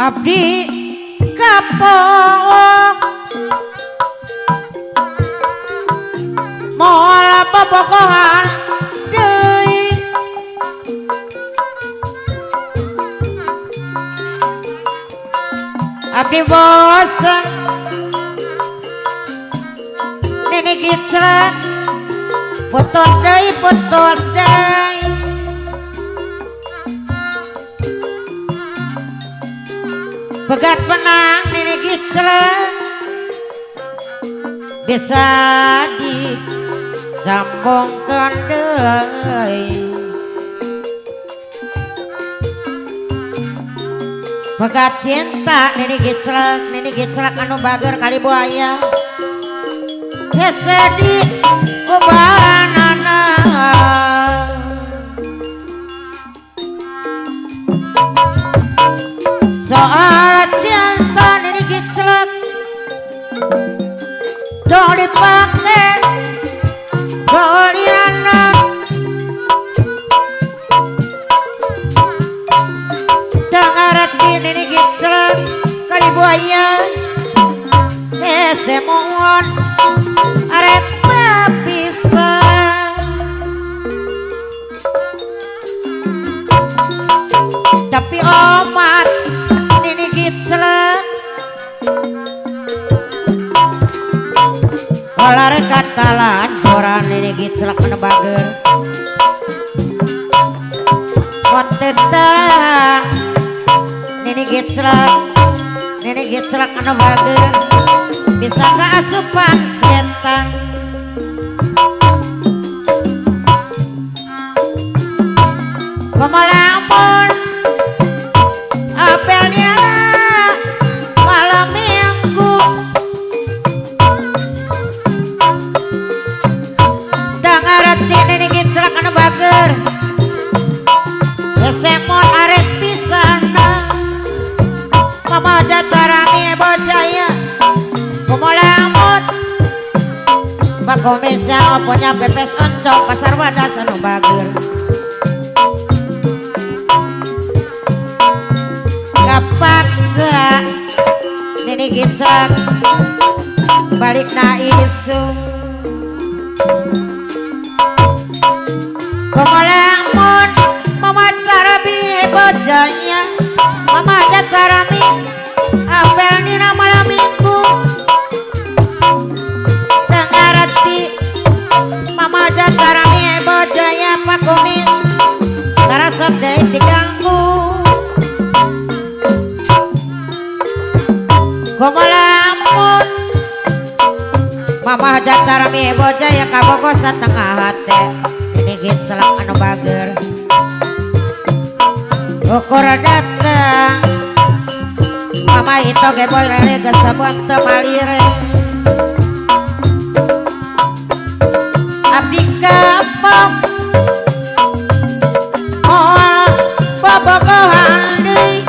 Abdi kapok moal bobogohan deui abdi bosen nini giclek putus deui putus deui pegat penang nini giclek bisa disambungkeun deui pegat cinta nini giclek anu bager kali buaya hese di ubaranana soal cinta nini giclek dong dipake doliana tangarati nini giclek kali buaya hese mohon arek bisa tapi omat nini giclek olare katalan koran nini giclek anu bager kontetang nini giclek anu bager bisa kaasupan setan pemalamun apelnya malam minggu dangarati nini giclek anu bager esemon arek pisana mama jatarami bojaya kumolamun pakomisa oponya pepes oncom pasar wadas anu bager kapaksa nini giclek balik na isu kumolamun mama carabi bojanya mama jatarami apel nina malam minggu tengarati mama jatarami bojaya pakomis tarasok deui diganggu kumolamun mama jatarami bojaya kabogo satengah hate nini giclek anu bager ukur datang mama itu geboy lele geus teu malire abdi kapok moal bobogohan deui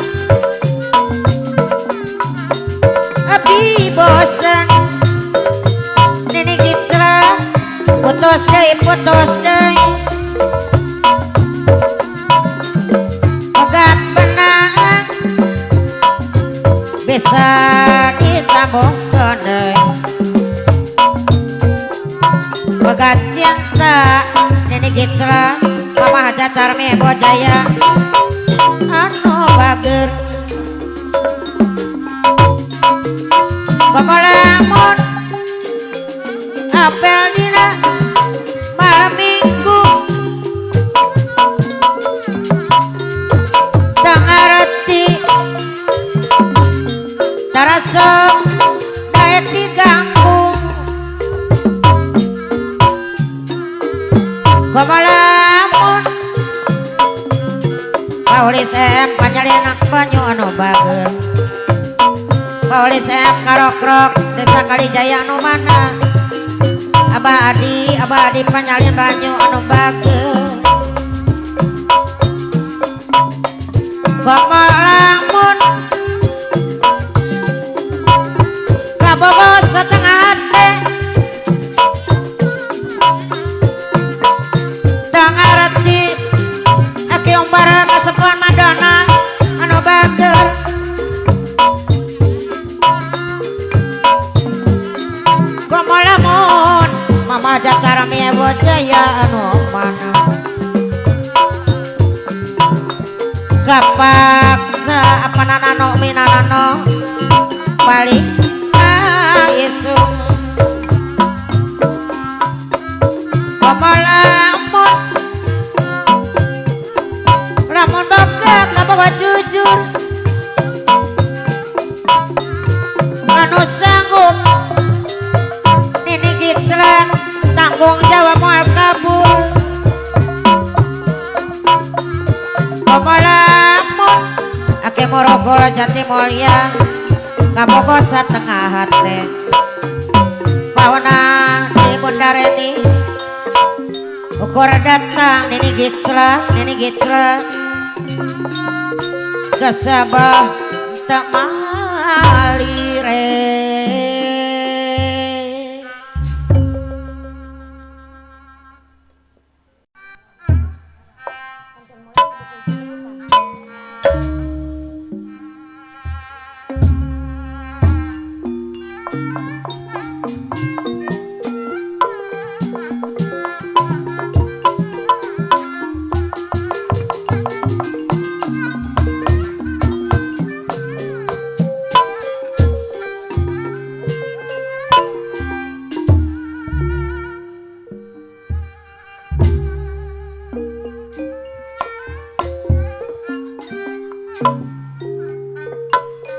abdi bosen nini giclek putus deui pegat benang bisa disambungkeun deui pegat cinta nini giclek mama jatarmi bojaya anu bager pemalamun apel dina malam minggu tangarati tarasok daek diganggu pemalamun paulis em panyalinak banyu anu bager paulis em karokrok desa Kalijaya anu mana Abah Adi panyalin banyu anu bager pemalamun kabogo setengah hati tangarati aki umbara kasepuan madonna anu bager Tarami Ebo Jaya anu mana kapaksa apa nanano minanano balik isung lamun lamun bakal kabawa jujur anu sanggup nini giclek tanggung jawab moal kabur lamun ake morogol jati mulia kabogo satengah hate pawana di Bundareni ukur datang nini giclek kesabah tak malire.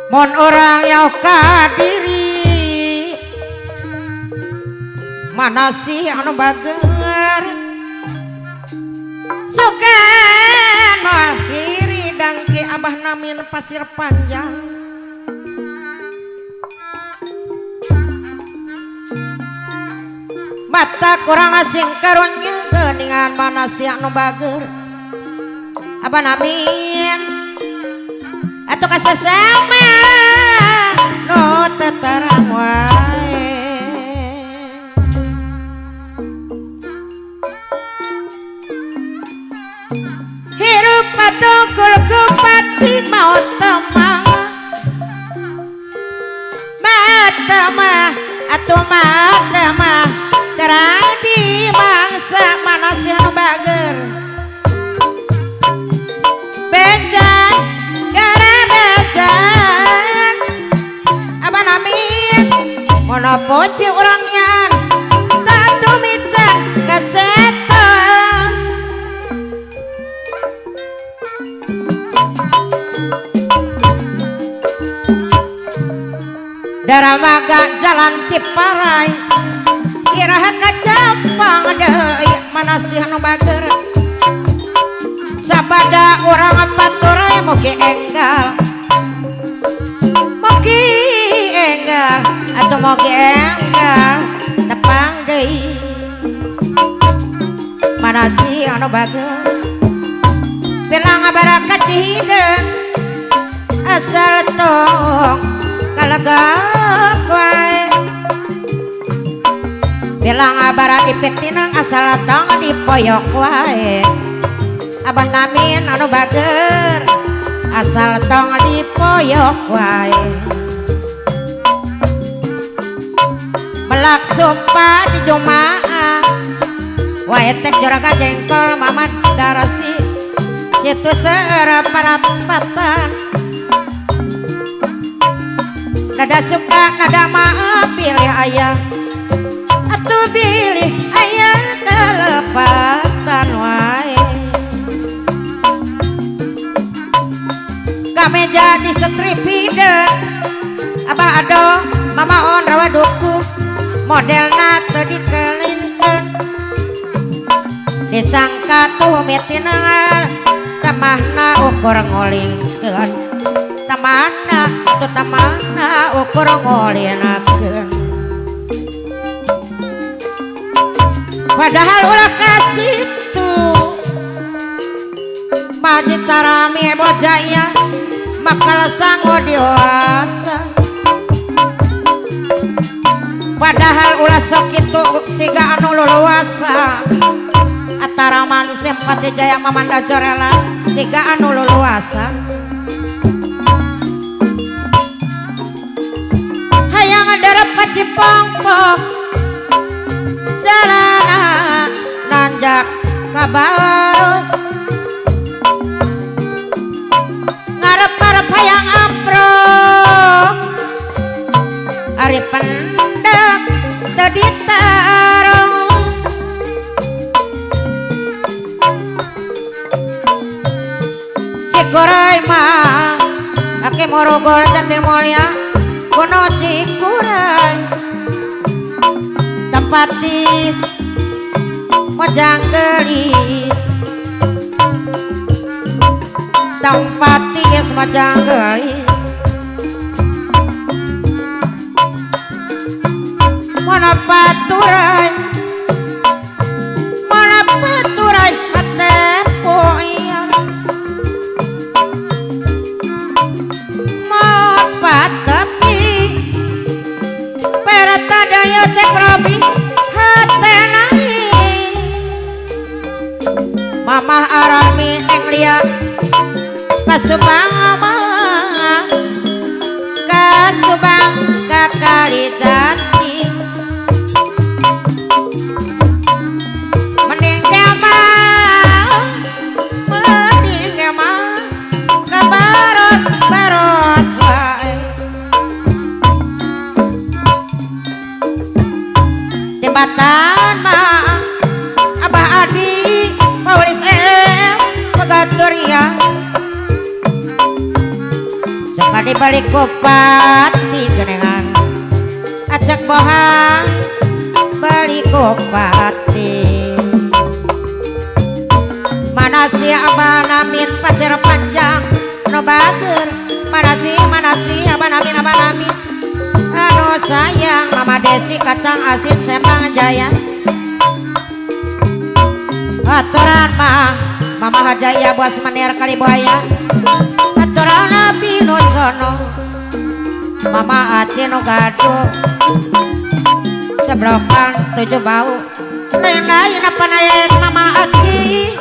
Mun orang yang kadiri mana sih anu bager sukan moal hiri dangke abah namin pasir panjang mata kurang asing karunya geningan mana sih anu bager abah namin atau kasasama no tetarang wae hirup patungkul kupati mau temang mata mah atau mata mah terang di mangsa mana sih anu bager bejan abah namin monopoci orangnya tatu mican kesetan Daramaga jalan Ciparai iraha kacapang deui mana sih anu bager sabada urang paturai mugi enggal mogi enggal atau mogi enggal tepang deui mana sih anu bager bilang baraka cihideung asal tong kalegap wae bilang bara dipitinang asal tong dipoyok wae abah namin anu bager asal tong dipoyok wae melak sumpah di jumaah wae tek juragan jengkol mamat darasi situ serapatan nada suka nada maaf pilih ayah atau pilih ayah kelepatan wae kami jadi setripide abah ado mama on rawa duku modelna teu dikelinkeun disangka tuh mitinangan tamahna ukur ngolingkeun tamahna tuh tamahna ukur ngolinakeun padahal ulah ka situ Masjid Tarami Ebo Jaya bakal sanggo dewasa padahal ulah sok itu siga anu luluasa atara manis empati jaya mamanda jorela siga anu luluasa hayang ngarep ka Cipongpong jalana kabaros ngarep-ngarep hayang amprok ari pendak teu ditarong Cikuray mah ake morogol jati mulia kuno Cikuray tempatis mojang gelis tempatis mojang gelis mana paturai hate poean mopat tepi pereta daya cek robi hate naik mamah arami neng lia kasubang mah kasubang kakali jati mending gemah kabaros baros wae tibatan mah Abah Adi Paulis M Pegaduria suka dibalik kopati genengan acak bohang balik kopati mana si Abah Namin Pasir Panjang no bager mana si Abah Namin Abah Namin anu sayang Mama Desi kacang asin Sembang Jaya aturan mah Mama Hajaya buas menir kali buaya aturan Nabi nu sono Mama Aci nu gaduh sebrokan tujuh bau lain-lain apa naik Mama Aci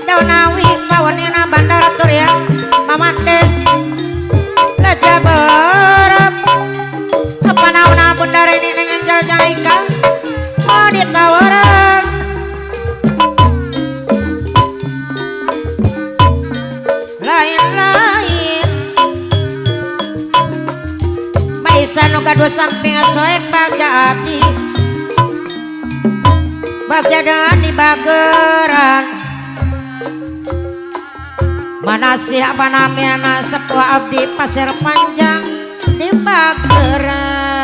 daunawi pawanina bandar Turia Mama Deh Raja berep apa nauna bundar ini dengan jal-jalika mau ditawaran lain-lain Maisa nu gaduh samping soek bagja abdi bagja dengan di bageran mana sih apa namanya sepuh abdi Pasir Panjang di bageran.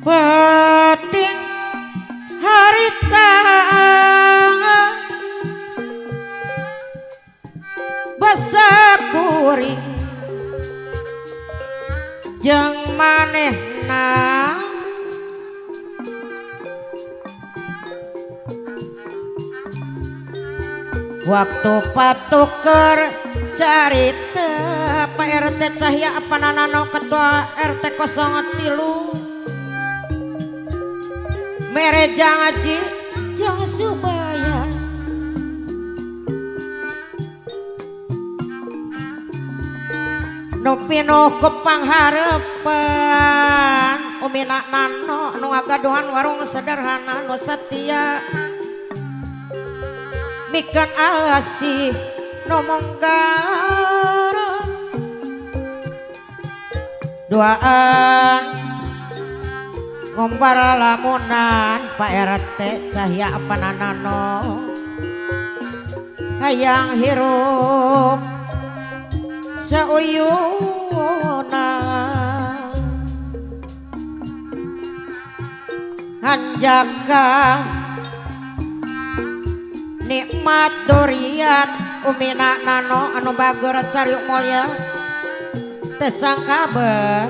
Peting harita basakuri jeung manehna waktu patuker carita Pak RT Cahya apa nanano ketua RT 03 mere jangaji jang supaya nu pinuh ku pangharepan umina nano nu ngagaduhan warung sederhana nu setia mikeun asih nu monggar duaan ngombar lamunan Pak RT Cahya apa nanano hayang hirup sauyuna Hanjakal nikmat duriat umina nano anu bageur cariuk mulya teu sangka bet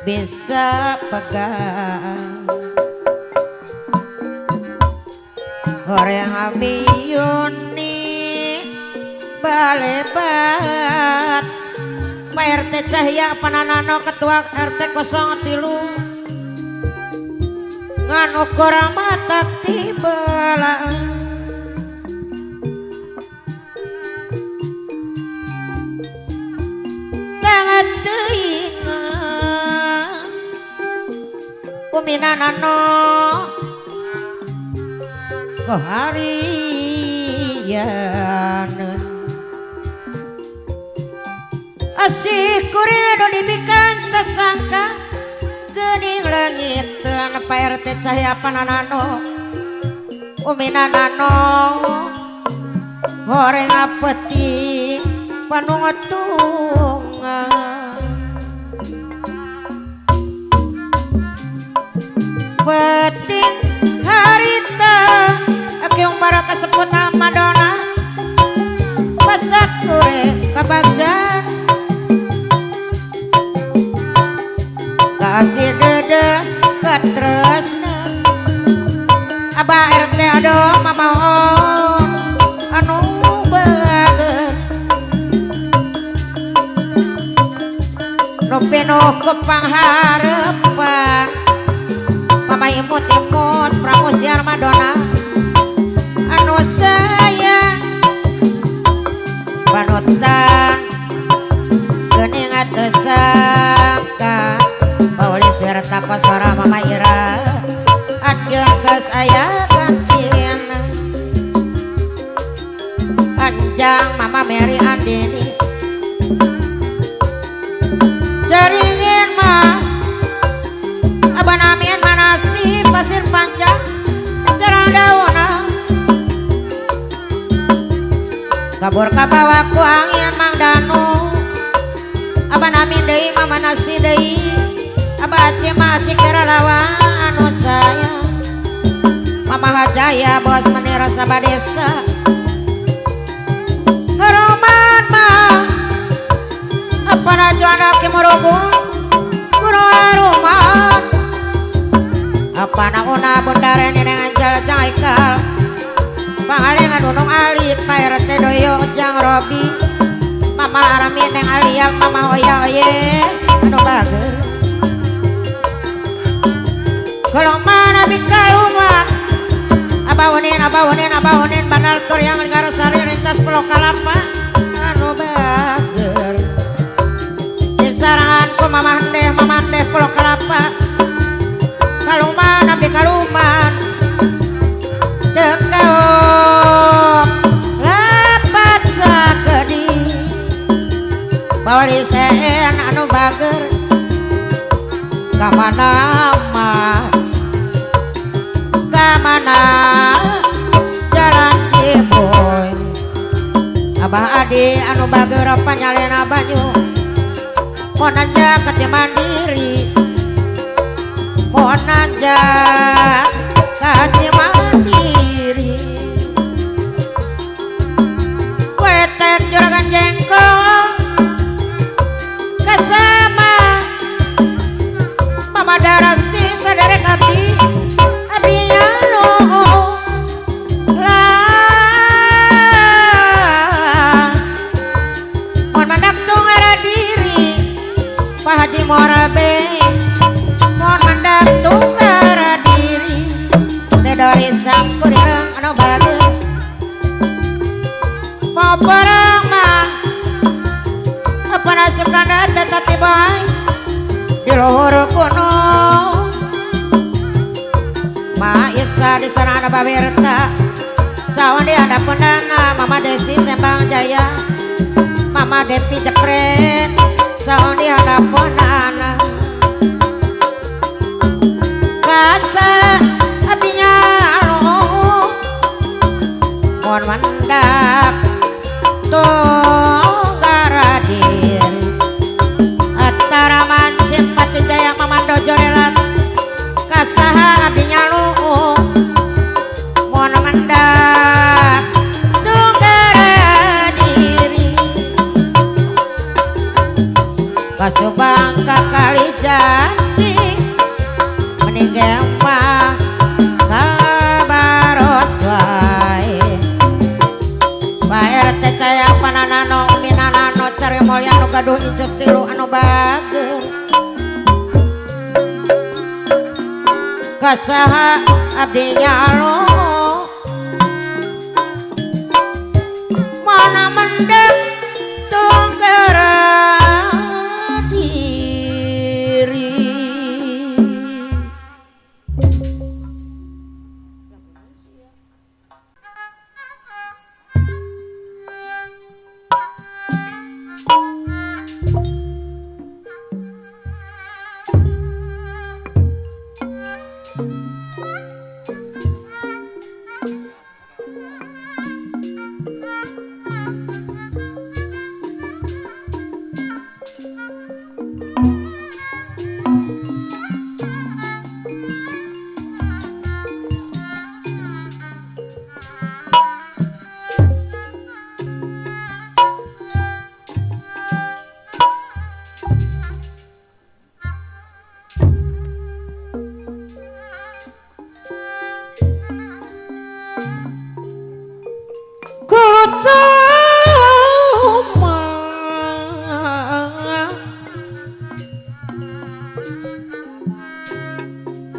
bisa pegang horeng abiyuni balebat Pak RT Cahya Pananano Ketua RT 03 ngan ukur mata tiba tangan teuing umina nano koharian asih kuring anu dibikan tersangka geuning leungit Pak RT Cahya Pananano umina nano horeng apeti panungetungan peting harita akiung baraka seputna Madonna pasak kure kabagjan kasih dede katresna Abah RT aduh mamaon anu bager nu pinuh ku pangharepan Mama imut-imut Pramusiar Madonna anu sayang panutan geuning teu sangka Pauli serta kosora Mama Ira anjeun geus aya gantina anjang Mama Mary Andini caringin mah abah namin manasi pasir panjang cerang dauna kabur kabawa ku angin Mang Danu abah namin deui mah manasi deui abah aceh mah aceh kera lawan anu sayang Mama Hajaya bos menira sabadesa haruman mah apa najuana kimurugun guru haruman apa nauna bundaren dengan jal jaikal pangalengan Nunung Ali Pak RT Doyo Jang Robi Mama Aramin neng Alia Mama Oya Oye anu bager kalau mana bikaluman abawonin abawonin abawonin banal tur yang Linggarsari lintas Pulau Kalapa anu bager di sarangan ku Mama Handeh Pulau Kalapa kaluman abdi kaluman teu kaop lapat sakedi bawali seen anu bager kamana mah kamana jalan Ciboy Abah Adi anu bager panyalena banyu mau nanja ka Cimandiri mau nanja ka Cimandiri wetek juragan jengkol kasama Mama Darasi saderek abdi abdi anu lah mun mandak tunggara diri Pak Haji Morabe mun mandak tunggara diri teh dari sangkurireng anu bager poporong mah apa nasib kanda teh tiba di luhur gunung Ma Isa di sana ada Babirta sawan di ada pendana Mama Desi Sembang Jaya Mama Depi Jepret sawan di ada pendana kasa apinya anu mohon mandak tunggara diri antara mancing pati jaya Mamando Jorelan kasah Kasaha abdi nyaluung mun mendak tunggara diri ka Subang ka Kalijati mending mah ka Baros wae. Pak RT caya pananano minanano cari mulya nu gaduh incu tilu anu bager kasaha abdi nyaluh mana mendek tunggara diri.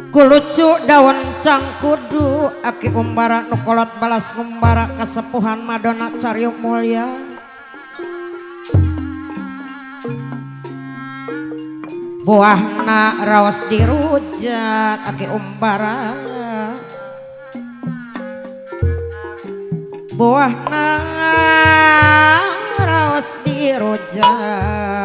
Kulucu daun cangkudu aki umbara nu kolot balas ngumbara kasepuhan Madonna Cariuk Mulya buahna raos dirujak aki umbara buahna raos dirujak.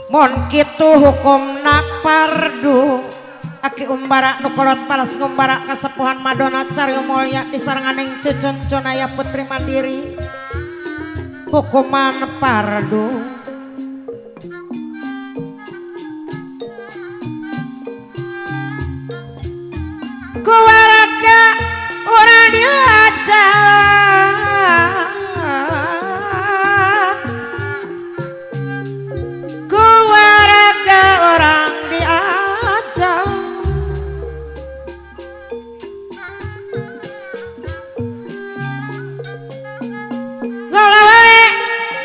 Mun kitu hukumna pardu aki umbara nu kolot balas ngumbara kasepuhan Madonna Cariuk Mulya disarenganing cucun Cunaya Putri Mandiri hukuman pardu. Kuwaraka ora diajak kuwaraka orang diajak ngalawe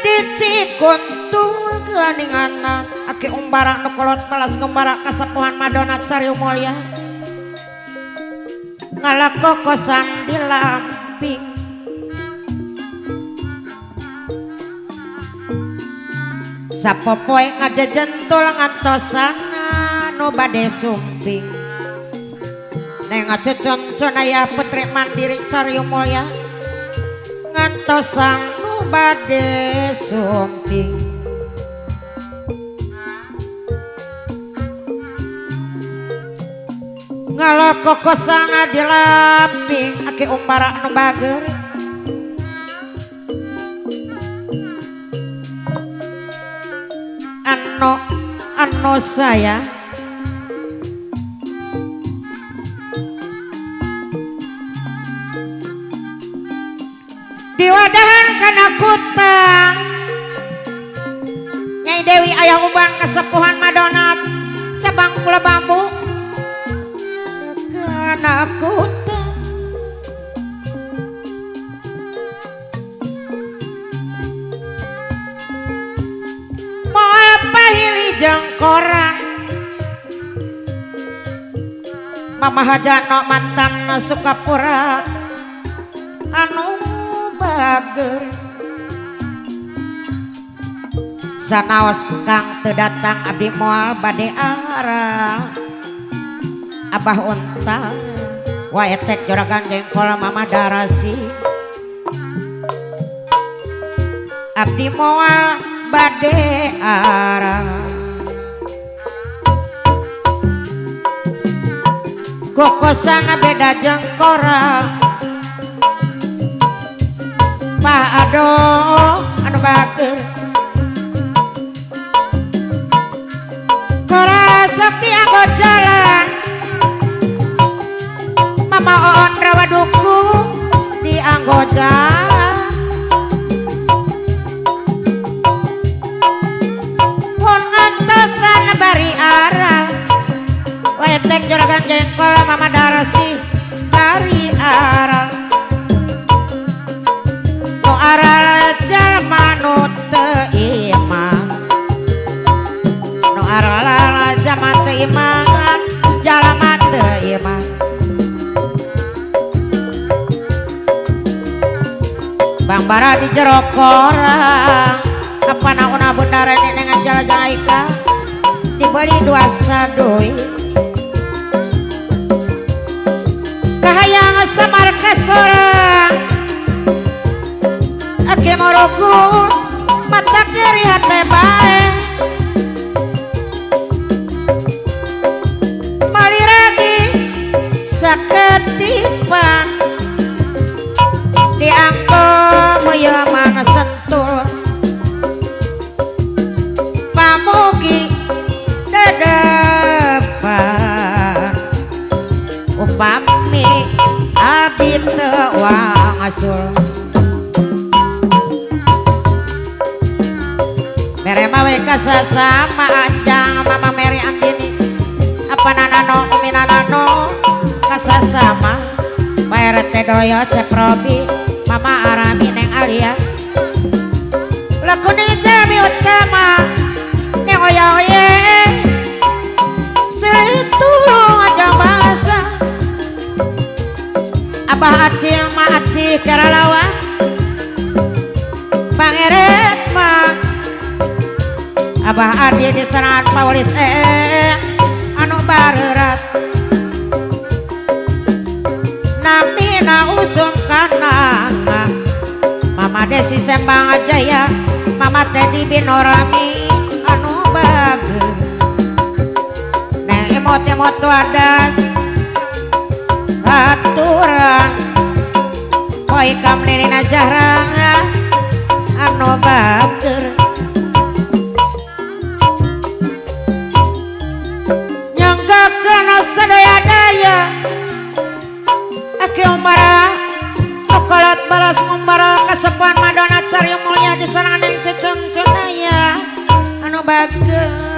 dicikuntul geuninganan aki umbara nu kolot balas ngumbara kasepuhan Madonna Cariuk Mulya ngalakokosan di lamping sapopoe ngajejentul ngantosana nu bade sumping neng ngacucun Cunaya Putri Mandiri Cariuk Mulya ngantosan nu bade sumping. Ngalokokosana di lamping aki umbara nu bager ano ano saya diwadahan kana kutang Nyai Dewi ayah uban kasepuhan Madonna cabang kula bambu kana kutang moal pahili jeung koran Mama Hajano mantan Sukapura anu bager sanaos kang teu datang abdi moal bade arah Abah unta waetek juragan jengkol Mama Darasi abdi moal bade arah kokosana beda jeung koral Bang Bara di jero korang apa naona bunda rene dengan jalan-jalan ika dibeli dua sadoi kahayang samar kasorang ake moroku mata kiri hati bae maliragi saketipan dianggo moyo mana sentul pamugi dedepan upami abdi teu wangsul mere mawe kasasama anjang mama Mary Andini apa nanano umi nanano kasasama Pak RT Doyo Ceprobi Mama Arami Neng Alia lakune jami utama neng oya oye silih tulung aja bahasa Abah Acil Ma Acil Keralawan Pangeret Ma Abah Adi di serangan Paulis anu barerat namina usum kana Mama Desi Sembang Jaya Mama Teddy Binorami anu bagus neng emot-emot wadas aturan koi kam nina jahrang anu bager nyanggakeun sadaya daya aki umbara cokolat balas ngumbara kasepuhan Madonna cari mulia di sana neng ceceng cenaya anu bager.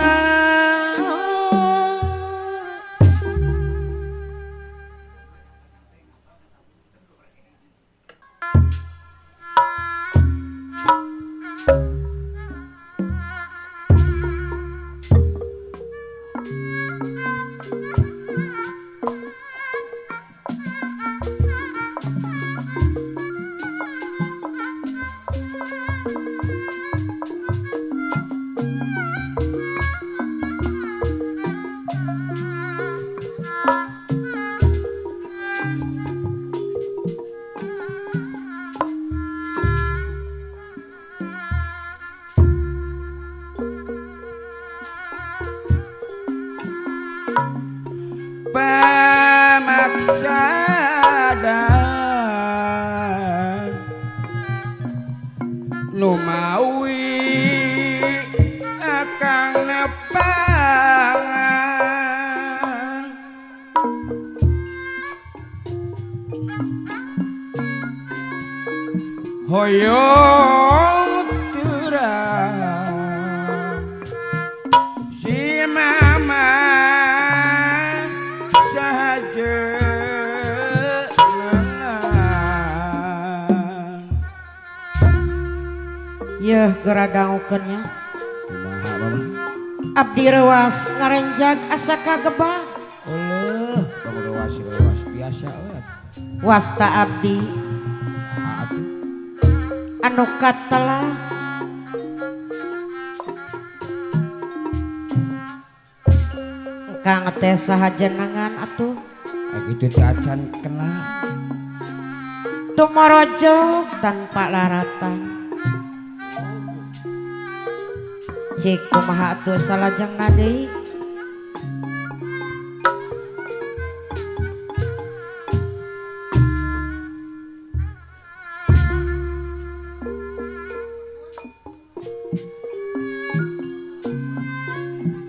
Pamaksadan nu mawi akang nepangan hoyong terang si mama saja. Yeuh geradangukeun nya. Abdi rewas ngarenjag asa kagebah. Eueuh, bang rewas rewas biasa we. Wasta abdi saha atuh? Anu katelah Kang teh saha jenengan atuh? Kitu teh acan kenal. Tumorojo tanpa laratan. Cik kumaha atuh salajengna deui?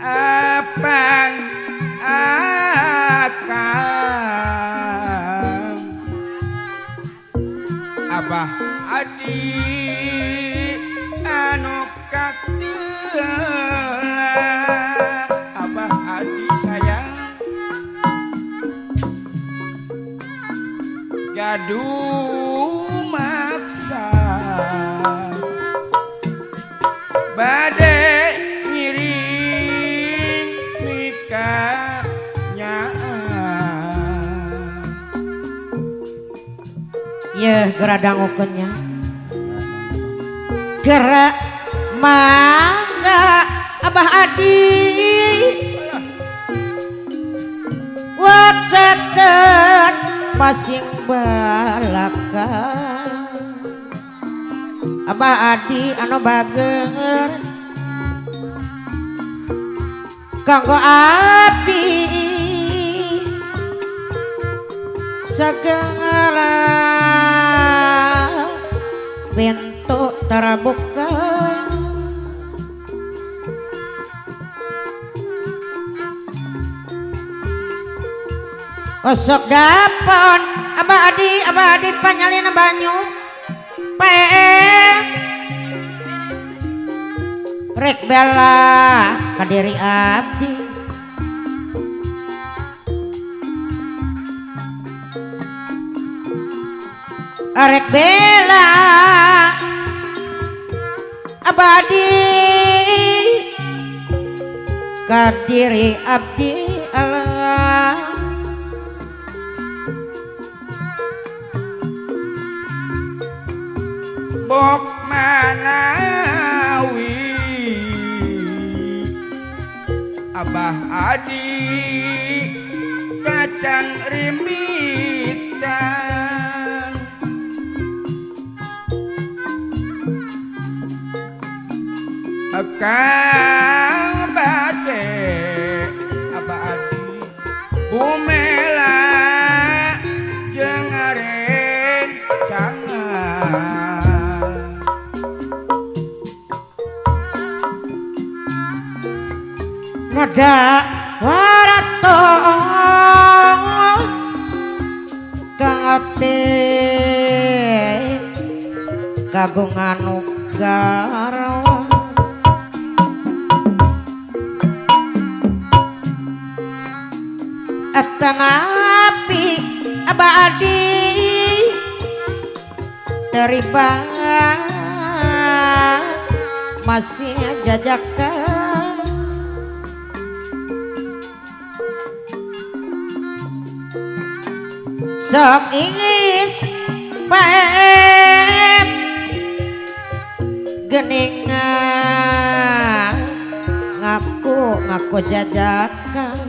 Apan akang Abah Adi anu katela Abah Adi sayang gaduh maksa bade ngiring nikahnya. Yeuh geradangukeun nya. Gerak mangga Abah Adi wacakeun masing balaka Abah Adi anu bager kanggo abdi segala pintu terbuka osok dapon Abah Adi panyalina banyu PM rek bela kadiri abdi arek bela abadi kadiri abdi Allah bok manawi Abah Adi kacang rimbitan Kang bade Abah Adi Bumela jeung rencangan nada waratos kang ate kagungan garwa atanapi Abah Adi terima masih jajakan sok ingis paem geningan ngaku ngaku jajakan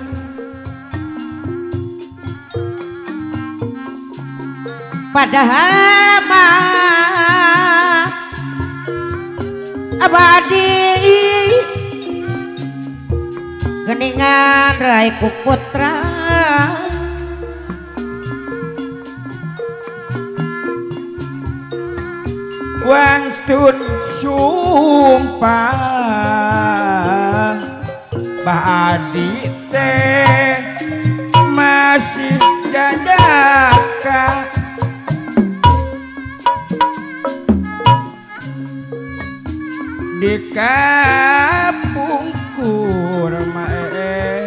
padahal mah Abah Adi geningan rai ku putra wantun sumpah Bah Adi teh masih jajaka di kapungkur mae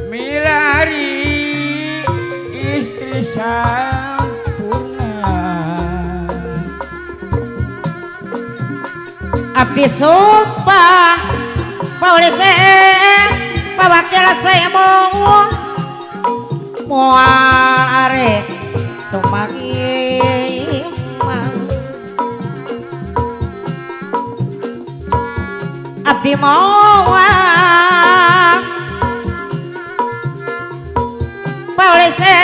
milari istri sampurna abdi sumpah polisi pawakil saya mau moal arek tumarima abdi moal polisi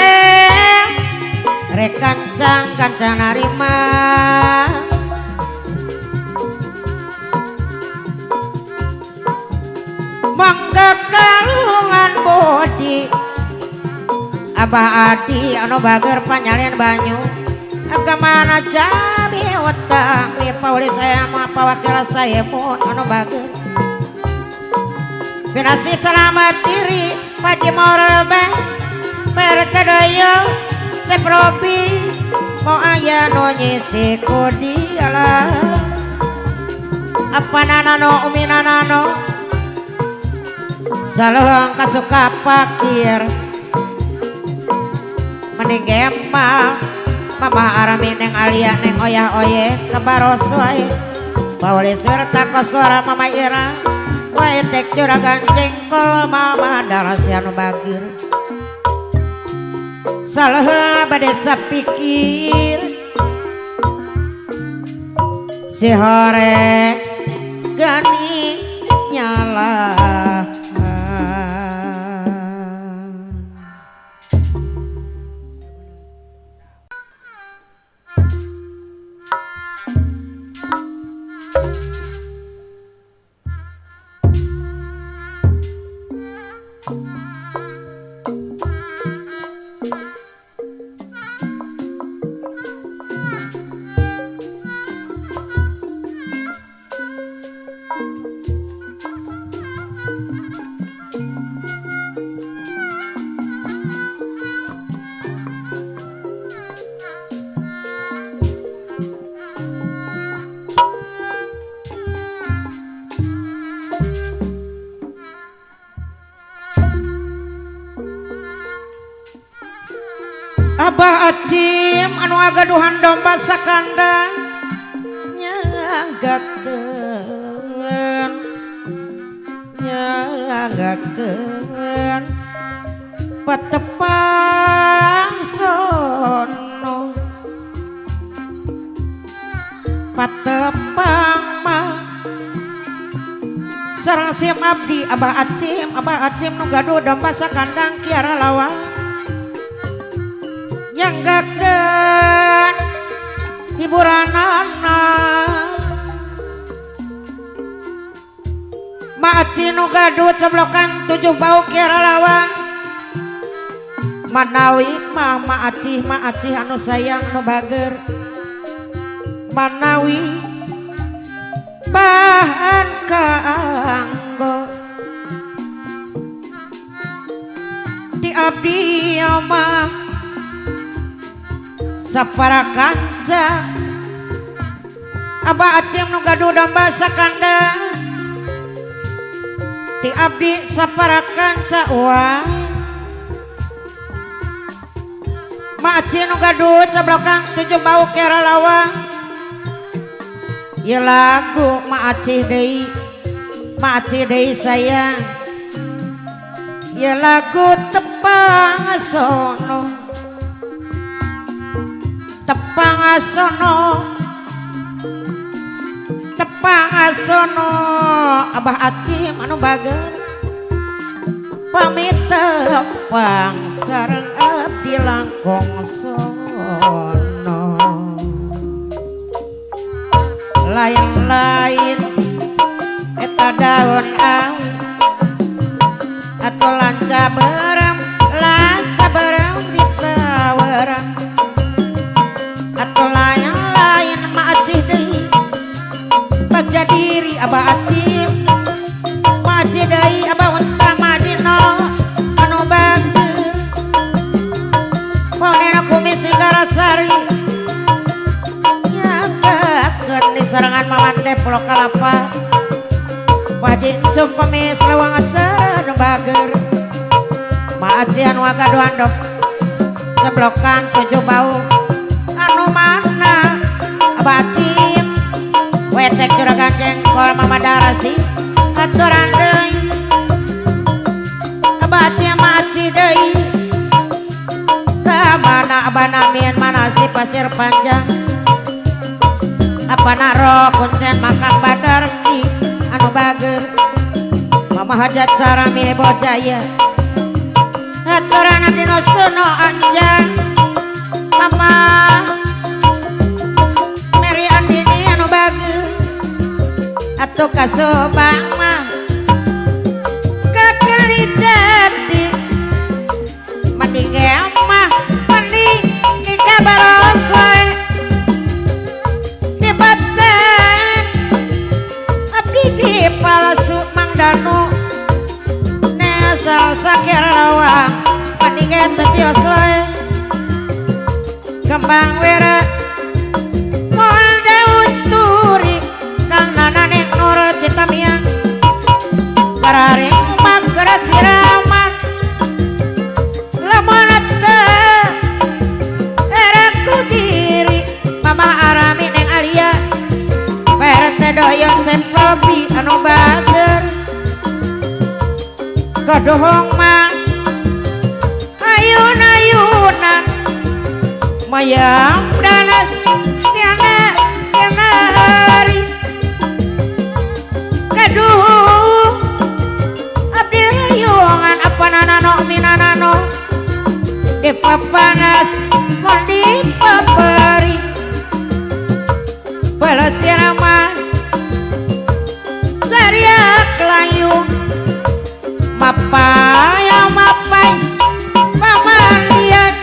rek kancang kancang narima mangga kalungan bodi Abah Adi anu bager panyalian banyu agamana jami wetang mi pauli saya ma pawakil saya pun anu bager pinasti selamat diri Paji Morebe perkedoyo ceprobi mau aya no nyisi kudiala apa nanano umi nanano salung kasuka pakir mending gempal mama arami neng alia neng oyah oye kebaros wae bauli serta koswara mama ira wae tek juragan jengkol mama darasianu bagir salah bade sapikir Si horeng gani nyala. Abah Acim anu agaduhan domba sakandang nyanggakeun nyanggakeun patepang sono patepang mah sareng sim abdi Abah Acim nu gaduh domba sakandang kiara lawang nyanggakeun hiburanana. Ma Aci nu gaduh ceblokan 7 bau kiara lawang manawi mah Ma Aci anu sayang anu bager manawi bahan kaanggo ti abdi mah sapara kanca. Abah Acim nu gaduh domba sakandang ti abdi sapara kanca wah. Ma Aci nu gaduh ceblokan 7 bau kiara lawang ieu lagu Ma Aci deui sayang ieu lagu tepang sono tepang asono tepang asono. Abah Acim anu bager pamit tepang sareng abdi langkung sono lain-lain eta daun awi atau lanca berem ditawaran atau lain-lain Ma Acih deui bagja diri Abah Acim Ma Acih deui Abah unta Madino anu bager paunena kumis Garasari nyanggakeun di sarangan Mawan Pulau Kalapa Wajib encum kumis lawang asa nu bager Ma Acih anu agaduhan dok ceblokan 7 bau anu mana Abah Acim wetek juragan jengkol Mama Darasi aturan deui Abah Acim Ma Acih deui ka mana Abah Namin mana si pasir panjang apa naro kuncen makan badarmi anu bager Mama hajat carami heboh jaya aturan abdi nu sono anjang Mama Mary Andini anu bager atuh kasobang mah kakeli jati mending mah mending kabarosoe dibatan abdi di palsu Mang Danu nesal sakir lawang mending teu cios wae kembang wera moal daun turi kang nana neng nur citamiang bararing mager siraman lamun teu era ku diri Mama Arami neng Alia PRT doyon Semprobi anu bager kadohong mah ayun-ayunan mayang danas tiana tiana hari. Palesirama Sariak layu Mapaya mapai pamandian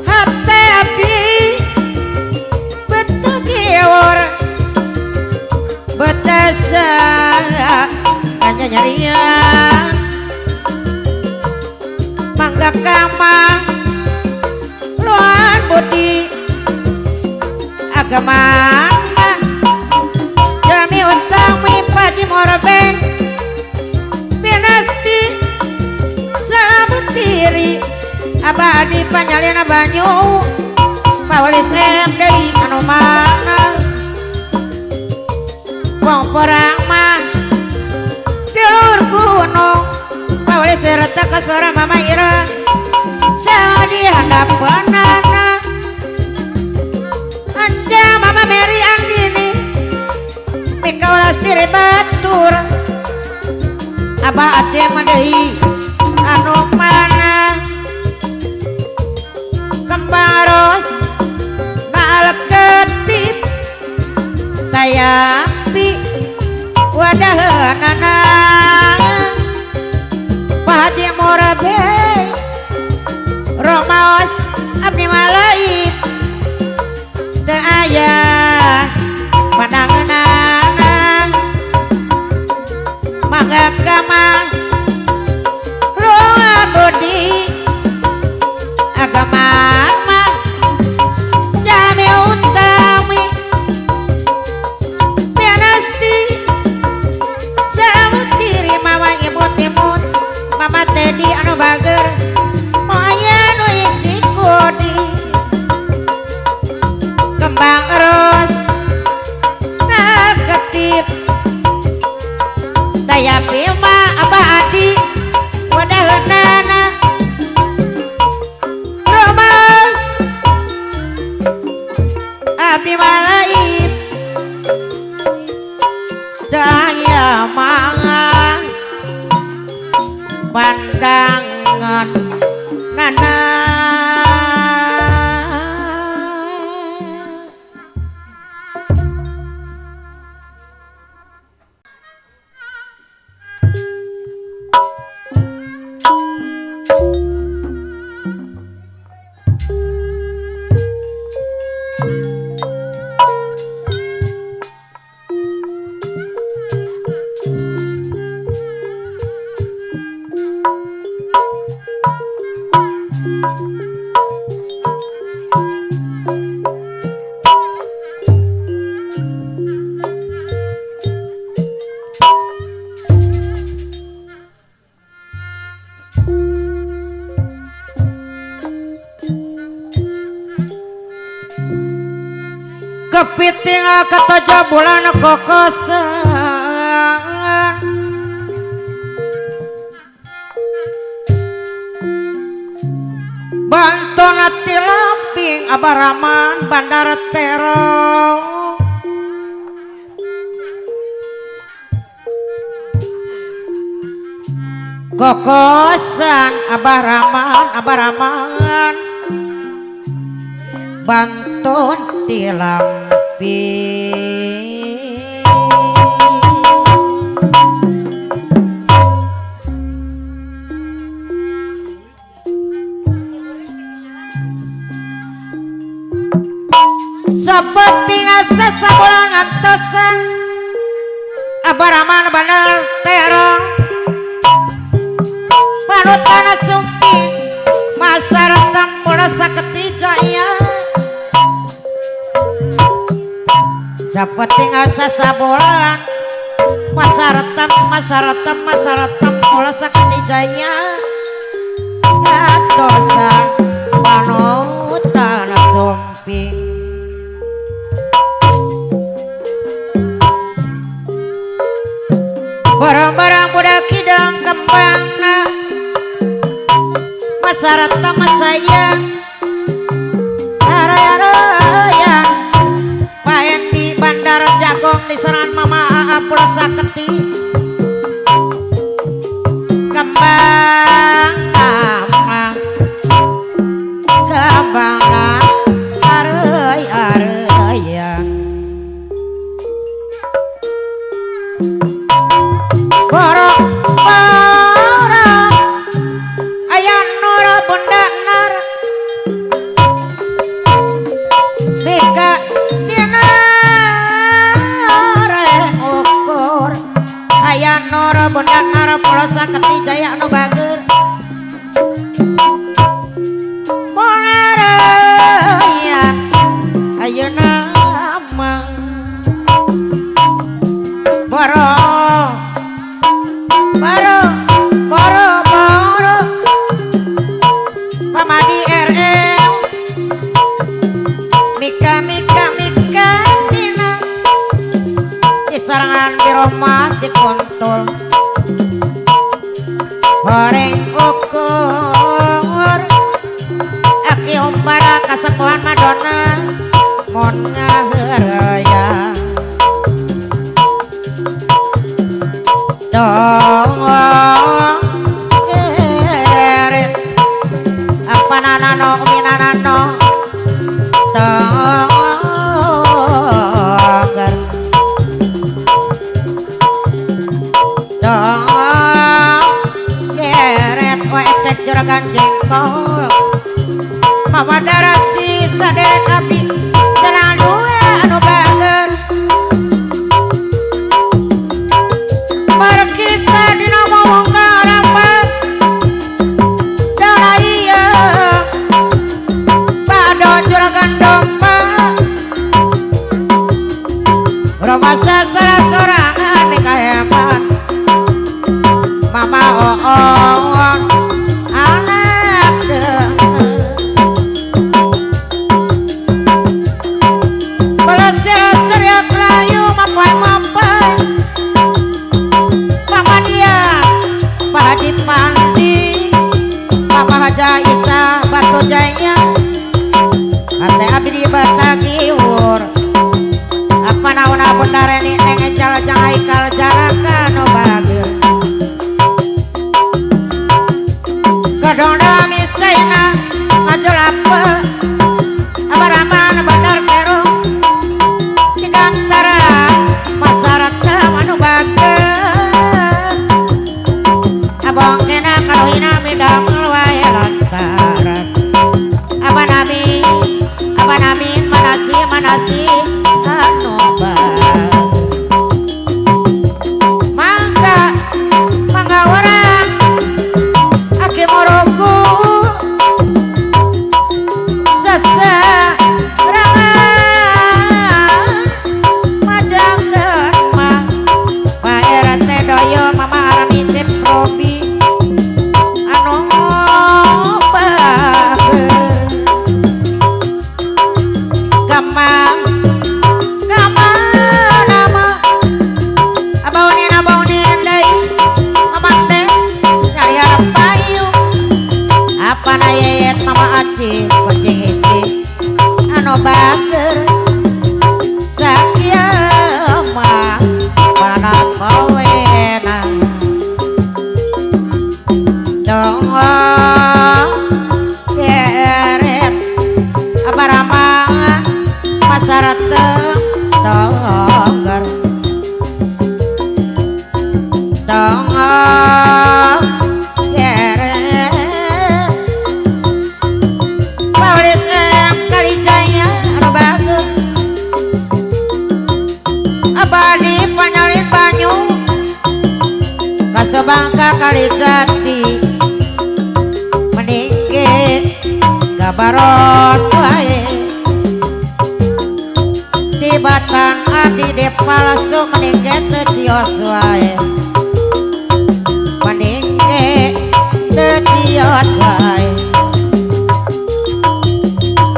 hate abdi betegior betasa hanya nyarian mangga kama luan budi agama jami utami paji morben pinasti salamutiri abadi panyalina banyu pawalis rem deui anu mana wong porang mah di luhur gunung pawalis serta kasora mama ira sadi handapeunana anja mama Mary Andini mikaulas diri batur abah aceh deui anu mana kembang ros naleketip tayapi wadaheunana Pak Haji Morabe Romaos abdi malaik teu aya pandangeunana mangga kama roa budi agama mah jami utami pianasti samutiri mawa imut-imut mama Teddy anu bager moaya nu isi kodi kembang ros naketip tayapi mah abah adi wadaheunana Romas abdi malaib daya manga pandangan nana kepiting katoja bulan kokosan Bantona tilamping Abaraman Bandar Terong Kokosan Abaraman Abaraman Banton tilamping Seperti asa sabulan antosan Abaraman Bandar Terong Panutan sumping Masyarakat merasa ketijaya Seperti asa sabulan Masyarakat masyarakat masyarakat merasa ketijaya Antosan panutan sumping Barang-barang budak kidang kembangna masyarakat masaya araya-raya Pak Endi Bandar Jagong di serangan Mama Aa Pulasa Keti kembang nama kembang araya. Saketi Jaya anu bager Monaraya ayeuna mah boro boro boro boro Pamadi RM Mika mika mika tina di sarangan biromah Cikontul horeng ukur aki umpara kasepuhan Madonna mon ngaheureuya dong keret apananano minanano tongger dong keret wae juragan jengkol mawa darasi saderet abdi selalu anu bager markisa dina mawong karampat dana iya pado juragan domba romasa salah sorangan mikaheman mama oon anak denger belesir-seriak layu mapai-mapai Pamadia Pak Haji Pandi Mama Haja Ita Batu Jaya Ate abdi batagiwur apa nauna bunda Reni neng encal jang haikal jaraka no bager Kadong dami China ngajol apel Abaraman bandar terong di antara masyarakat anu bager Abong kena karuhina midamel wae lantaran Abanami abanamin manasi manasi anu bager Mangga mangga orang aki moroku seserangan majangkeun mah Pak RT doyo Mama Arami Cep Robi anu bager Kama kama nama abaunin abaunin deui amande nyari arep payu apa na yeyet mama aci kucing hiji anu bager sakieu mah pana kawena dong keret abarama masyarakat tongger dong keret Paulis M Kalijaya anu bager abadi panyalin banyu kasebangka Kalijati meninggi gabaros wae tibatan abdi de palsu meninggi teu cios wae meninggi teu cios wae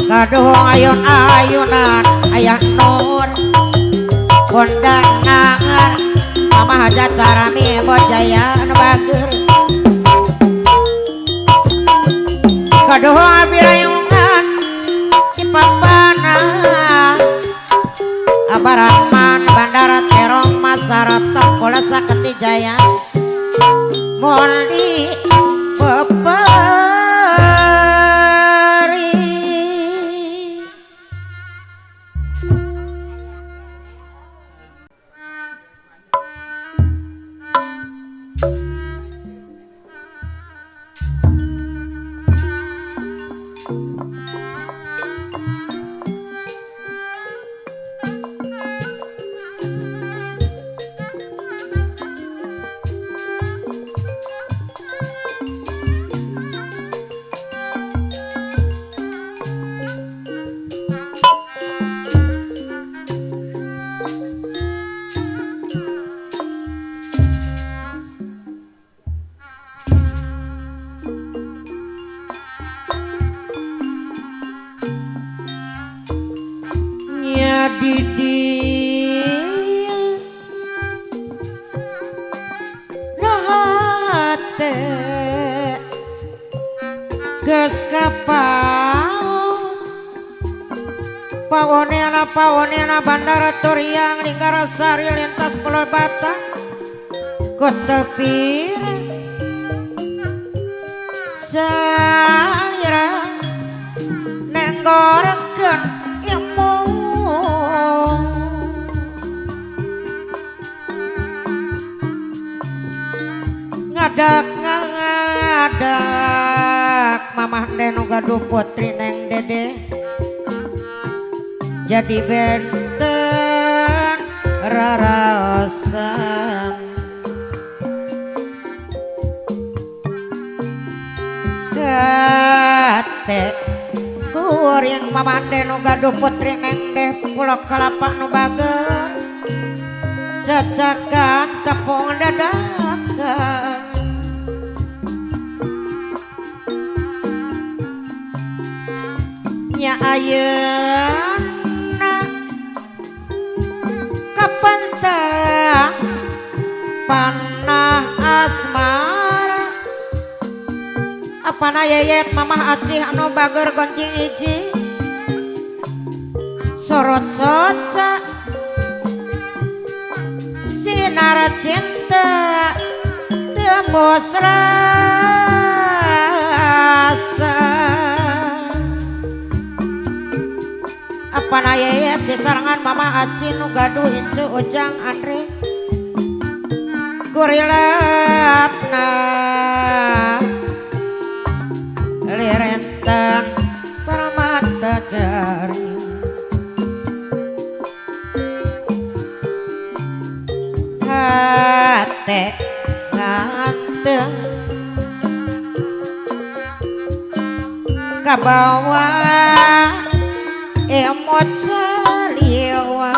kaduhung ayun-ayunan ayah nur Honda nangar Mama Hajat Sarami Bojaya anu bager kaduhung abdi rayungan Cipapana Abaraman Bandara Terong Masyarakat Pola Saketi Jaya Moli Bepari. Di dieu na hate geus kapaut paonena paonena bandara Turiang Linggarasari lintas Pulau Batak kutepir salira nenggorkeun ilmu ngadak ngadak mamah nu gaduh putri Neng Dede jadi benten raraosan kate kuring mamah nu gaduh putri Neng Deh Pulau Kelapa nu bager cacakan tepung dadakan nya ayeuna kapentang panah asmara apana yeyet mamah acih anu bager goncing hiji sorot soca sinar cinta tembus rasa apana yeyet di sarangan mama aci nu gaduh incu Ujang Andre gurilapna lirenten permata dari hate nganteng kabawa emot saliwa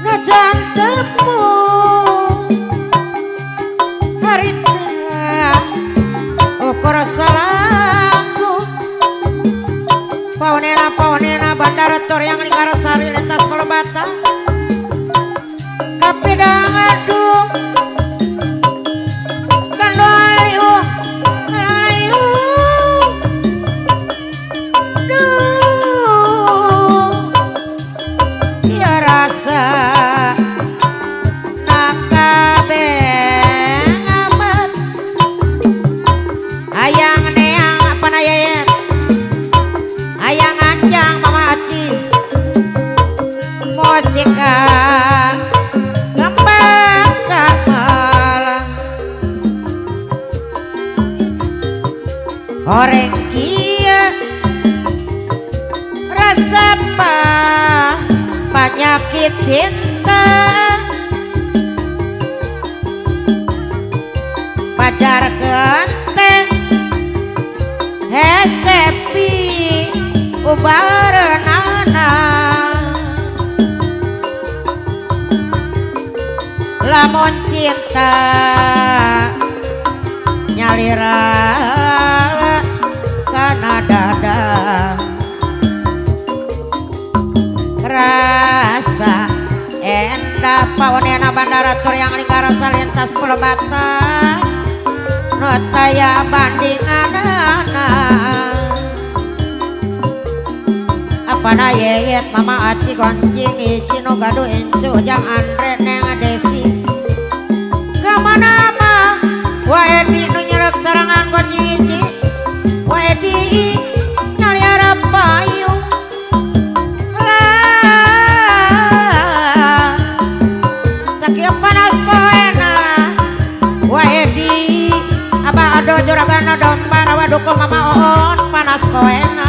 najan temu harita ukur salahku paonena paonena bandara Turiang Linggarasari lintas Pelebatan kapidang aduh kandoliu Oreng kia rasa penyakit cinta pacar genteng hesepi ubarenana lamun cinta nyalira kana dada rasa endah paonena bandara Turiang Linggarasa lintas Pulau Batak nu taya bandinganana apana yeyet mama aci goncing ici nu gaduh incu Ujang Andre Neng Desi kamana mah wa Edi nu nyelek sarangan goncing ici wa Edi nyaliara payung lah sakieu panas poena wa Edi abah ado juragana domba rawa duko mama oon panas poena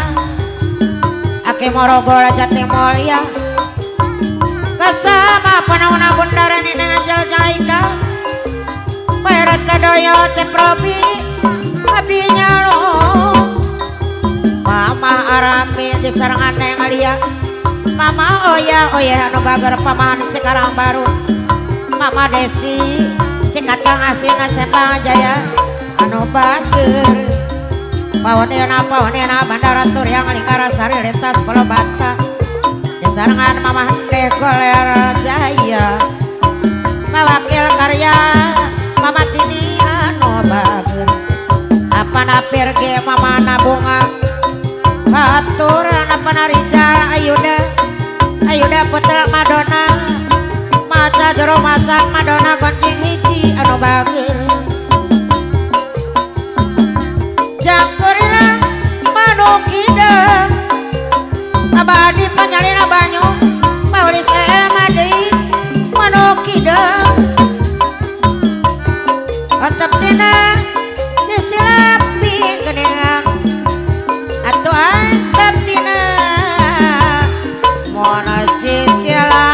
ake morogo jati mulia kasama panauna bundarani dengan jaljaika perat kadoyo ceprobi abdi nyalo mama arami di sarangan Neng Alia mama oya oya anu bager pamahan sekarang baru mama Desi si kacang asin Sembang Jaya anu bager Pawanena pawanena Bandara Turiang Lingkara Sari lintas Palobata disarengan Mama Hende Goler Jaya Mawakil karya Mama Tini anu bager apana pirge Mama Nabunga aturan apana Rijal Ayuda Ayuda Putra Madonna maca jero masak Madonna goncing hiji anu bager jangkurila manuk ida abadi panyalina banyu paulis emadi manuk ida otep tina sisilapi geningan atuh antep tina mono sisilapi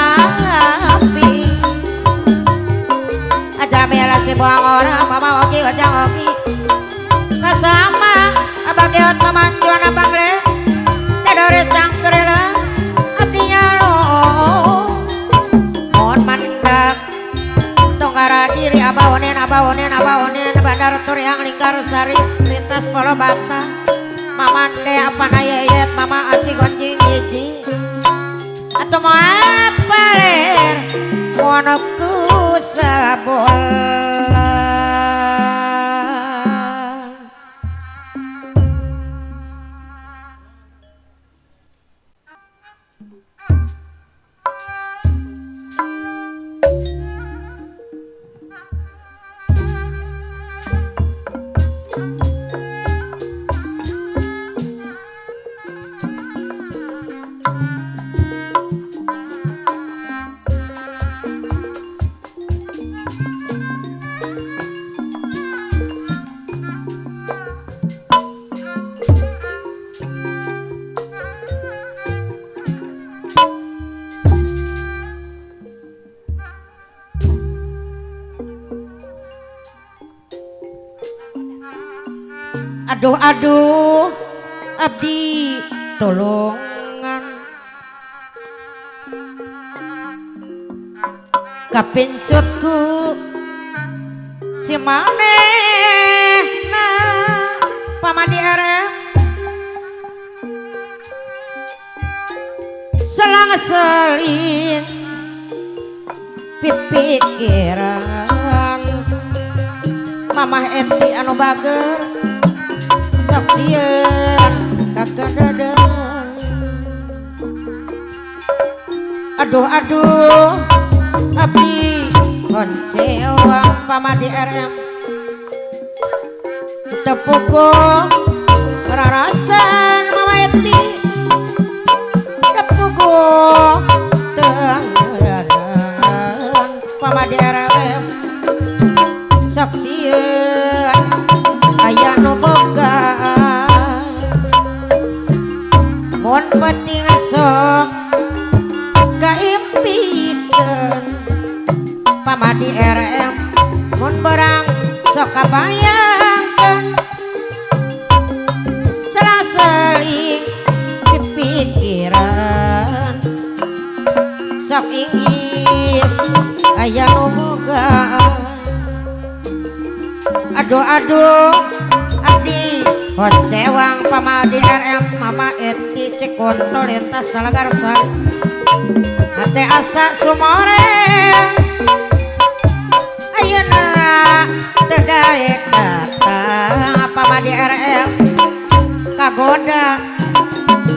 ajamela si buang orang mama oki ojang oki kasama abageon mamanjuan abangle tadore sangkrela abdinya lo mohon mandak tonggara diri abawonen abawonen abawonen Bandar Turiang Lingkar Sari lintas Palobata Mamande apana yeyet Mama Aci goncing hiji atau mau apa ler monoku sabola. Aduh aduh abdi tolongan kapincutku si manehna pamadi RM selang seling pipikiran Mamah Eti anu bager sok sieun kakededeun. Aduh aduh abdi honcewang pamadi RM tepuko rarasan Mama Eti tepuko tenggeran pamadi RM sok sieun aya nu boga mun penting sok kaimpikeun pamadi RM mun berang sok kabayangkeun selang-seling pipikiran sok inggis aya nu boga. Aduh aduh abdi honcewang pamadi RM Mama Eti Cikonto lintas Talagar Sari hate asa sumore ayeuna teu daek datang pamadi RM kagoda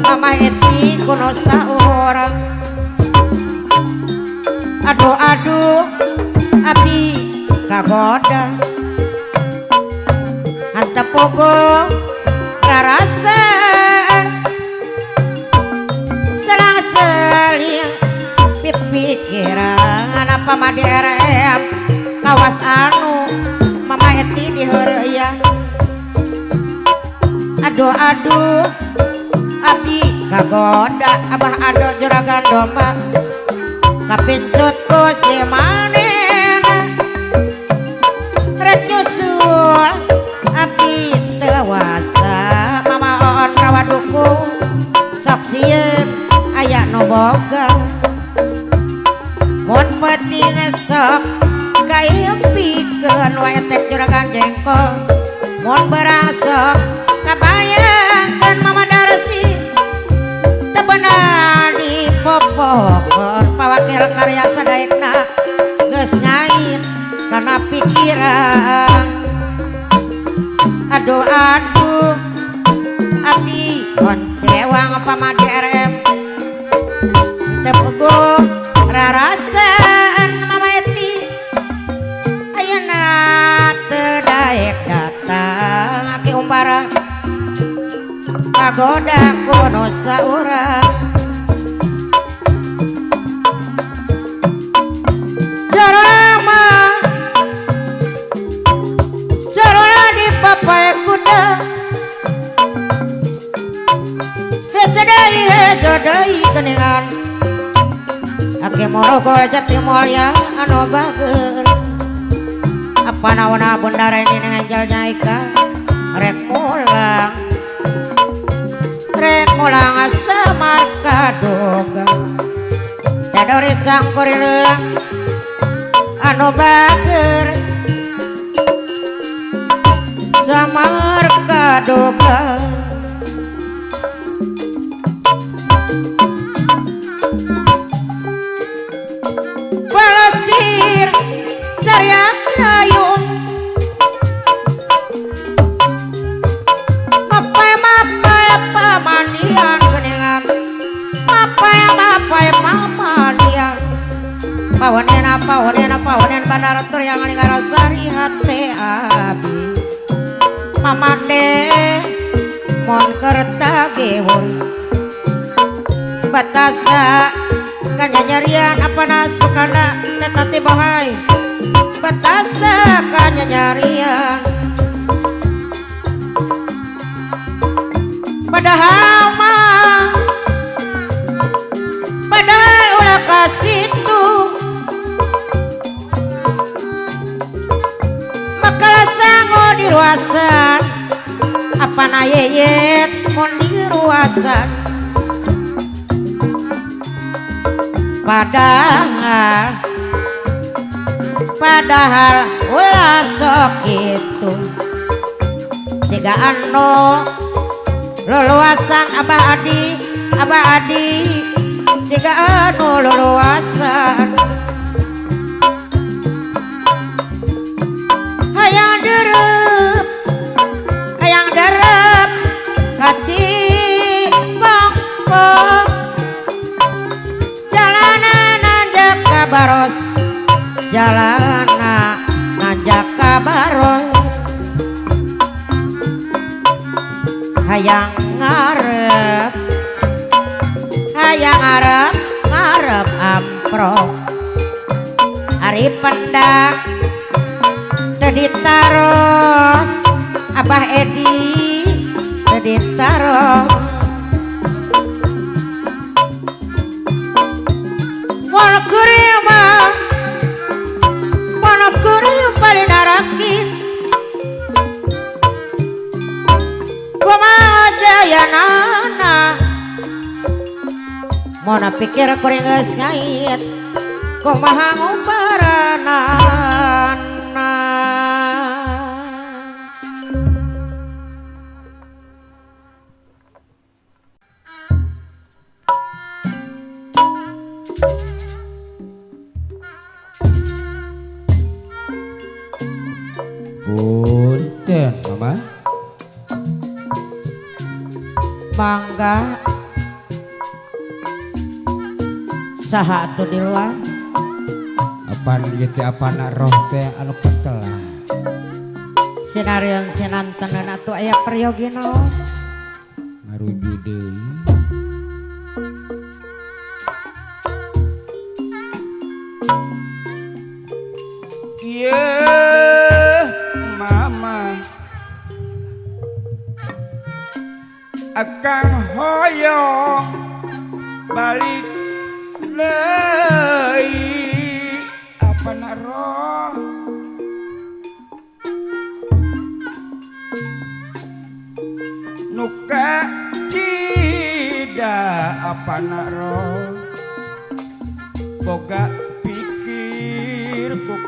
Mama Eti kuno saurang. Aduh aduh abdi kagoda tepugo rarasa selang-seling pipikiran apa madi RM kawas anu Mama Eti diheureuyang. Aduh aduh abdi kagoda abah ado juragan domba kapincut ku si manehna rek nyusul abdi tewasa Mama Oon rawaduku sok sieun aya nu boga mun penting sok kaimpikeun wae tek juragan jengkol mun berang sok kabayang. pikiran. Aduh aduh abdi koncewang pamade RM tepugo rarasaan Mama Eti ayeuna teu daek datang aki umbara pagoda kuno saurang. Jarama jarona di papae kuda hejo deui geningan aki morogo jati mulya anu bager. Apa naona bundara ini ngajal nyaika rek mulang asa markadoga dadori sangkurileung anu bager samar kadoga. Balasir sariang dayung mapai-mapai pamandian geningan mapai-mapai pamandian pawanena pawanena pawanen bandara tur yang lingara sari hate abi mamande mon kerta gewon batasa kanyanyarian apana sukana tetati bohai batasa kanyanyarian. Padahal mah padahal ulah kasitu makala sango di ruasan apana yeyet mun di ruasan. Padahal padahal ulah sok itu siga anu luluasan Abah Adi Abah Adi siga anu luluasan. Hayang derep kaci pongpong jalana nanjak ka baros jalana nanjak ka baros. Hayang ngarep ngarep amprok ari pendak teu ditaros Abah Edi teu ditaros. Moal kuring mah moal kuring paling narakit kumaha jayanana mona pikir kuring geus ngait kumaha ngumbaranana. Punten Mama. Mangga saha atuh di luar apan ieu teh apana roh teh anu petelah sinareun sinantenan atuh aya peryogi naon ngaruju deui. Ieu Mama akang hoyong balik deui apana roh nu kacida apana roh boga pikir ku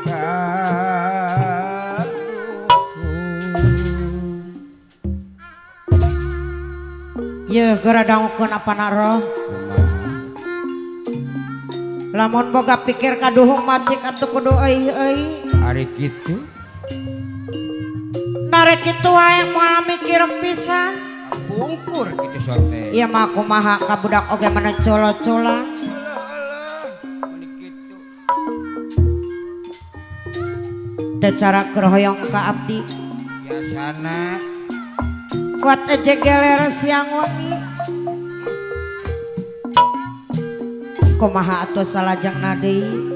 Ye geura dangukeun apana roh. Lamun boga pikir kaduhung macik atuh kudu euy euy. Ari kitu Narek kitu wae moal mikir pisan. Pungkur kitu sote. Ieu mah kumaha ka budak oge mana colo-colan. Meni kitu. Teu cara keur hoyong ka abdi. Biasana kuat aja geler siang wengi. Kumaha atuh salajengna deui.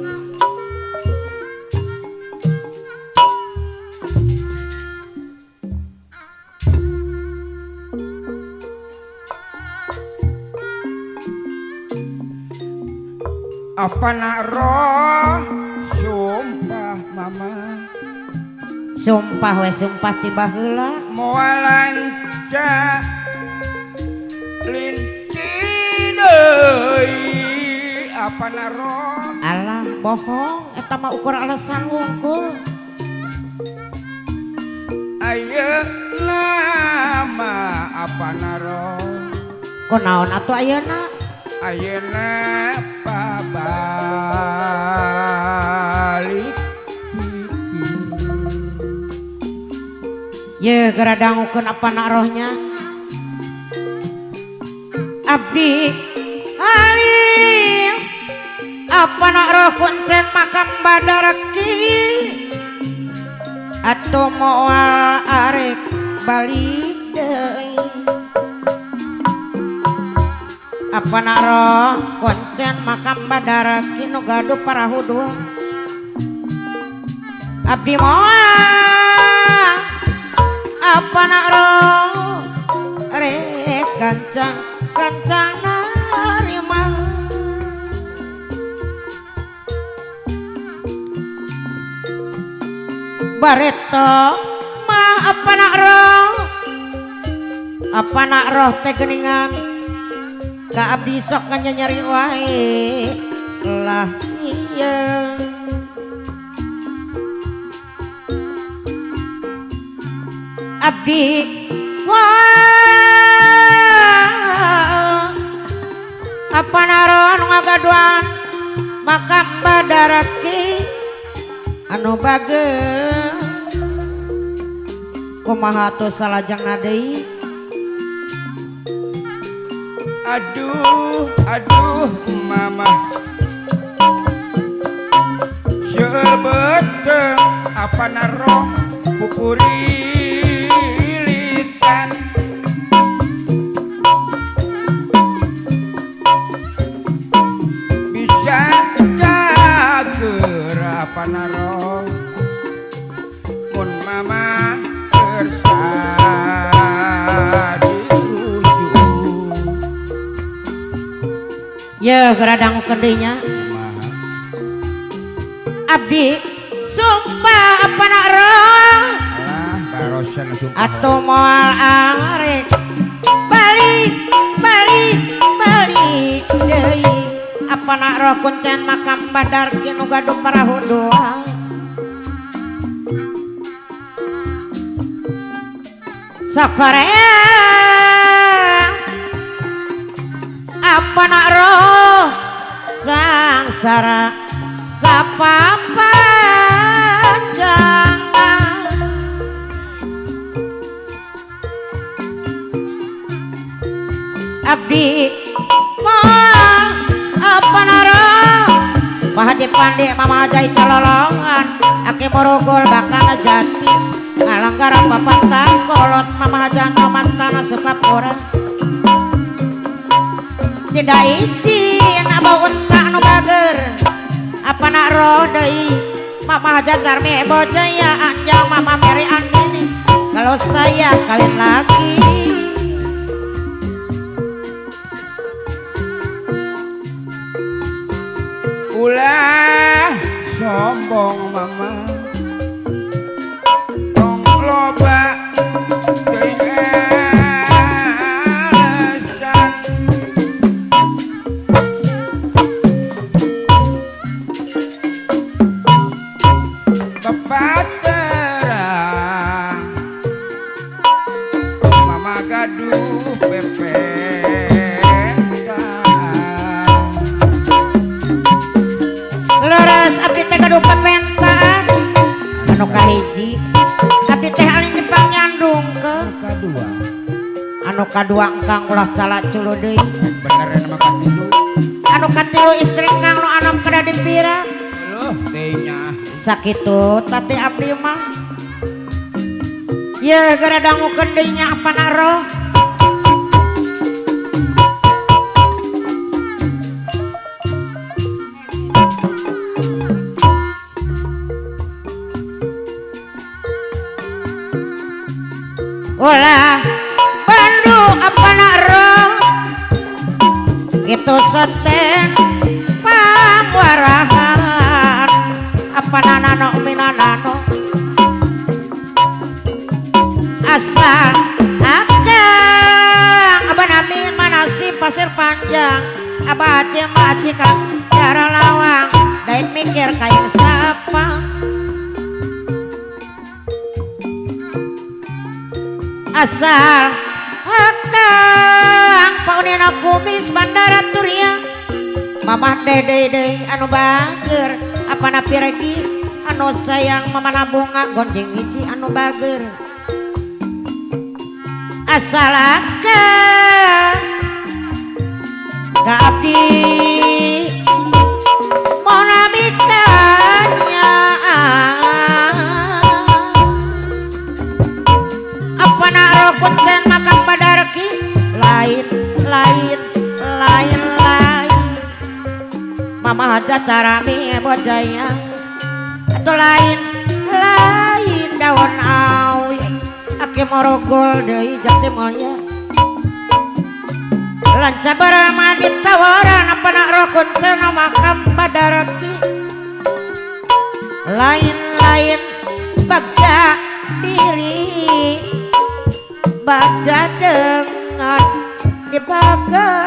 Apa nak roh sumpah mama. Sumpah we sumpah tiba heula. Moal lanca linci deui apa nak roh. Alah bohong eta mah ukur alasan wungkul. Ayeuna mah apa nak roh. Kunaon atuh ayeuna? Ayeuna pabalik pikir. Ye geura dangukeun apa nak rohnya. Abdi alim apa nak roh kuncen makam badarki atuh moal arek balik deui. Apa nak roh kuncen makam badarki nu gaduh parahu dua. Abdi moal apa nak roh rek gancang gancang narima. Bareto mah apa nak roh apa nak roh teh geuningan ka abdi sok nyeri wae lah iya. Abdi wah apa naroh anu ngagaduan makam badaraki anu bageur kumaha atuh salajengna deui. Aduh aduh mama seueur beuteung apa naroh pupurilitan. Bisa cager apa naroh mun mama kersa dirujuk. Ye geura dangukeun deui nya. Abdi sumpah apa nak roh atuh moal arek balik balik balik deui. Apa nak roh kuncen makam badarki nu gaduh parahu dua. Sakorea apa nak roh sangsara sapapanjangan. Abdi moal apa naroh Pak Haji Pandi Mama Jai calolongan aki morogol bakal jati ngalanggar papantan kolot Mama Hajan mantan Sukapura. Tidak izin abah unta nu bager apa nak roh deui Mama Hajan Carmi Bojaya anjang Mama Mary Andini kalau saya kawin lagi. Ulah sombong mama tong loba teuing alasan. Bapak terang mama gaduh pepentaan. Leres abdi teh gaduh pepentaan. Kahiji abdi teh aling dipangnyandungkeun. Kadua. Anu kadua engkang ulah calaculu deui. Bener nama katilu. Anu katilu istri engkang nu anom kada dipira. Loh, teh nya. Sakitu tati abdi mah. Ye gara dangukeun deui nya apana roh. Ulah Bandung apana roh itu seten pangwarahan apana nano minanano asa akang abah namin manasi pasir panjang abah aceh maci kang cara lawang daik mikir kain sapa asal akang paunina kumis bandara Turia mamah deh deh anu bager apana piregi anu sayang mamana bunga gonjing hiji anu bager asal akang ka abdi monamikanya apana roh kuncen makam padarki lain lain lain lain mama haja carami bojaya atau lain lain daun awi aki morogol deui jati mulya lanca barama ditawaran apana roh kuncen makam padarki lain lain bagja diri bagja dengan dibaga.